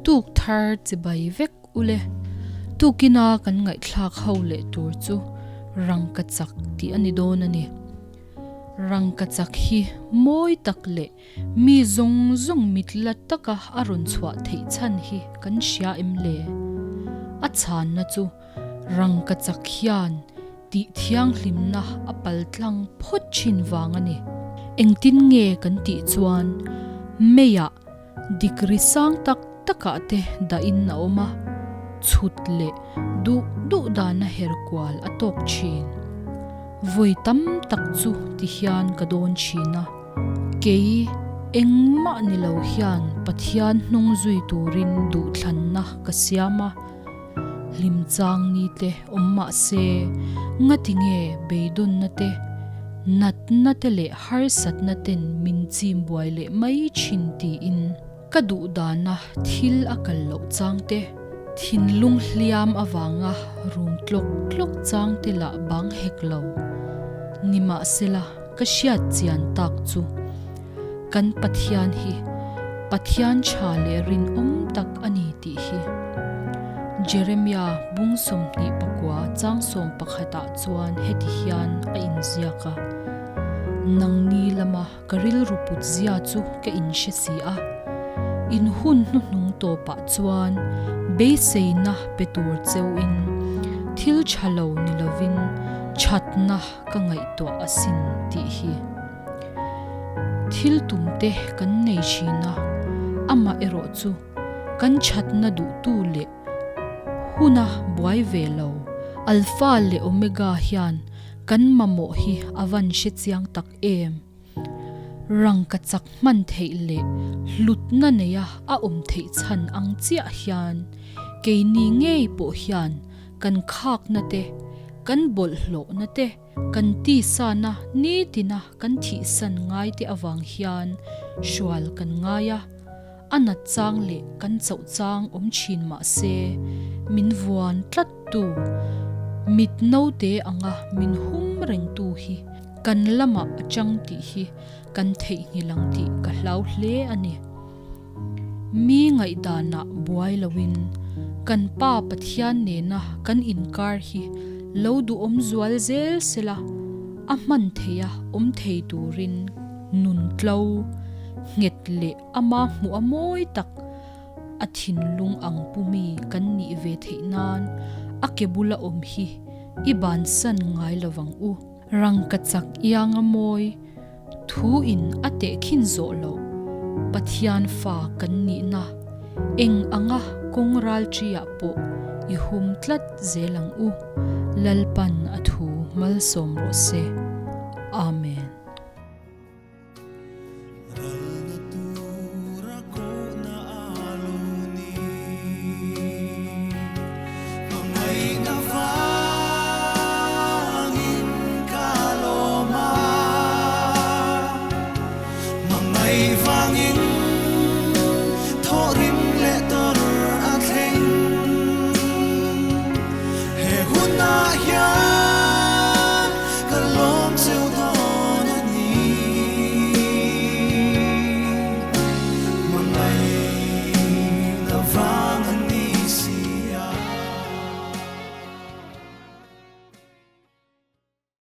Tuk thar chibai vek ule. Tukina kan ngaihthlak ho leh tur chu rangkachak tih a ni dawn a ni. Rangkachak hi mawi tak leh Mi zawng zawng mit la taka a rawn chhuah theih chhan hi kan hria em le? A chhanna chu rangkachak hian tih thianghlimna a pal tlang phawt thin vang a ni. Engtin nge kan tih chuan meiah degree sang tak takah te dahin a awm a, chhut leh duh duh dana her kual a tawk thin. Vawi tam tak chu ti hian ka dawn thin a. Kei engmah ni lo hian Pathian hnung zui turin duhthlanna ka siam a, hlim chang ni te awm mah se, ngati nge beidawnna te, natna te leh harsatna ten min chim buai leh mai thin tiin ka duh dana thil a kal loh chang te, thinlung hliam avanga rum tlawk tlawk chang te lah bang hek lo. Nimahsela. Ka hriat chian tak chu kan Pathian hi Pathian tha leh rinawm tak a ni tih hi. Jeremia bung 29 chang 11 ah chuan heti hian a inziak a, Nangni lama ka rilru put zia chu ka inhre si a, in hun hnuhnung tawpah chuan beiseina pe tur cheuhin thil tha lo ni lovin thatna Ka ngaihtuah asin tih hi thil tum te kan nei thin a, amah erawh chu kan thatna duhtu leh huna buai ve lo Alpha leh Omega hian kan mamawh hi a van hre chiang tak em. Rangkachak hman theih leh hlutna neia a awm theih chhan ang chiah hian keini ngei pawh hian kan khakna te, kan bawlhhlawhna te, kan tisana nitina kan thihsan ngai te avang hian hrual kan ngai a, a nat chang leh kan chauh chang awm thin mah se min vuan tlat tu, mit naute anga min hum rengtu hi kan lamah a chang tih hi kan theihnghilh ang tih ka hlau hle a ni. Mi ngaihdanah buai loin kan Pa Pathian nena kan inkar hi lo duhawm zual zel sela, a hman theia awm thei turin nun tlo, nghet leh ama hmuh a mawi tak a thinlung ang pu mi kan nih ve theih nan a ke bula awm hi i bansan ngai lovang u. Rangkachak ianga mawi thu in a tehkhin zawh loh Pathian fa kan nihna eng anga kawng ralṭiah pawh i hum tlat zel ang u, Lalpan a thu malsawm rawh se. Amen.